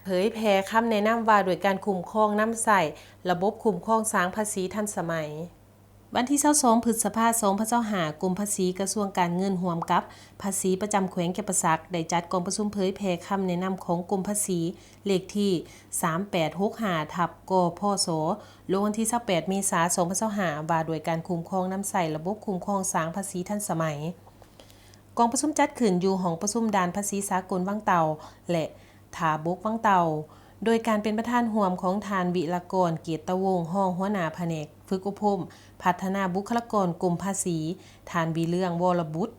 ເຜີຍແຜ່ຄຳແນະນຳວ່າດ້ວຍການຄຸ້ມຄອງນຳໃຊ້ລະບົບຄຸ້ມຄອງສາງພາສີທັນສະໄໝ. ວັນທີຊາວສອງ ພຶດສະພາ ສອງພັນຊາວຫ້າ ກົມພາສີ ກະຊວງການເງິນ ຮ່ວມກັບພາສີປະຈຳແຂວງຈຳປາສັກ ໄດ້ຈັດກອງປະຊຸມເຜີຍແຜ່ຄຳແນະນຳຂອງກົມພາສີ ເລກທີ ສາມແປດຫົກຫ້າ ທັບ ກພສ ລົງວັນທີ ຊາວແປດ ເມສາ ສອງພັນຊາວຫ້າ ວ່າດ້ວຍການຄຸ້ມຄອງນຳໃຊ້ລະບົບຄຸ້ມຄອງສາງພາສີທັນສະໄໝ. ກອງປະຊຸມຈັດຂຶ້ນຢູ່ຫ້ອງປະຊຸມດ່ານພາສີສາກົນວັງເຕົ່າ ແລະ ທ່າບົກວັງເຕົ່າ ໂດຍການເປັນປະທານຮ່ວມຂອງທ່ານ ວິລະກອນ ເກດຕະວົງ ຮອງຫົວໜ້າພະແນກຝຶກອົບຮົມພັດທະນາບຸກຄະລາກອນກົມພາສີ, ທ່ານ ວິເລື່ອງ ວໍລະບຸດ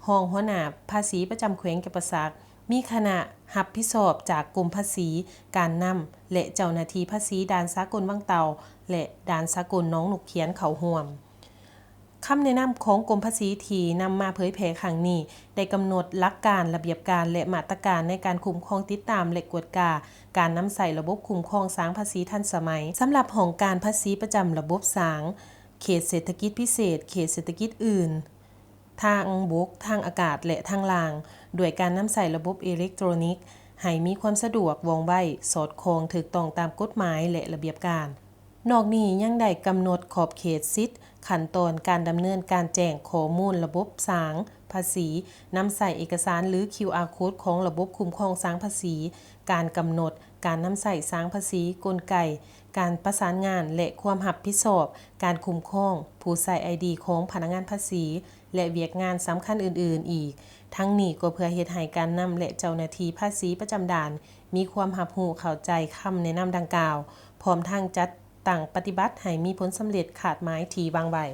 ຮອງຫົວໜ້າພາສີປະຈຳແຂວງຈຳປາສັກ, ມີຄະນະຮັບຜິດຊອບຈາກກົມພາສີ, ການນຳ ແລະ ເຈົ້າໜ້າທີ່ພາສີດ່ານສາກົນວັງເຕົ່າ ແລະ ດ່ານສາກົນໜອງນົກຂຽນເຂົ້າຮ່ວມ. ຄຳແນະນຳຂອງກົມພາສີທີ່ນຳມາເຜີຍແຜ່ຄັ້ງນີ້ ໄດ້ກຳນົດຫຼັກການ, ລະບຽບການ ແລະ ມາດຕະການໃນການຄຸ້ມຄອງ, ຕິດຕາມ ແລະ ກວດກາການນຳໃຊ້ລະບົບຄຸ້ມຄອງສາງພາສີທັນສະໄໝ ສຳລັບຫ້ອງການພາສີປະຈຳລະບົບສາງ, ເຂດເສດຖະກິດພິເສດ, ເຂດເສດຖະກິດອື່ນ, ທາງບົກ, ທາງອາກາດ ແລະ ທາງລ່າງ ດ້ວຍການນຳໃຊ້ລະບົບເອເລັກໂຕຣນິກ ໃຫ້ມີຄວາມສະດວກ, ວ່ອງໄວ, ສອດຄ່ອງ, ຖືກຕ້ອງຕາມກົດໝາຍ ແລະ ລະບຽບການ. ນອກນີ້ຍັງໄດ້ກຳນົດຂອບເຂດສິດ, ຂັ້ນຕອນການດຳເນີນການແຈ້ງຂໍ້ມູນລະບົບສາງພາສີ, ນຳໃຊ້ເອກະສານ ຫຼື ຄິວອາໂຄດ ຂອງລະບົບຄຸ້ມຄອງສາງພາສີ, ການກຳນົດການນຳໃຊ້ສາງພາສີ, ກົນໄກການປະສານງານ ແລະ ຄວາມຮັບຜິດຊອບການຄຸ້ມຄອງຜູ້ໃຊ້ໄອດີຂອງພະນັກງານພາສີ ແລະ ວຽກງານສຳຄັນອື່ນໆອີກ. ທັງນີ້ກໍເພື່ອເຮັດໃຫ້ການນຳ ແລະ ເຈົ້າໜ້າທີ່ພາສີປະຈຳດ່ານ ມີຄວາມຮັບຮູ້ເຂົ້າໃຈຄຳແນະນຳດັ່ງກ່າວ, ພ້ອມທັງຈັດຕັ້ງປະຕິບັດໃຫ້ມີຜົນສຳເລັດຄາດໝາຍທີ່ວາງໄວ້.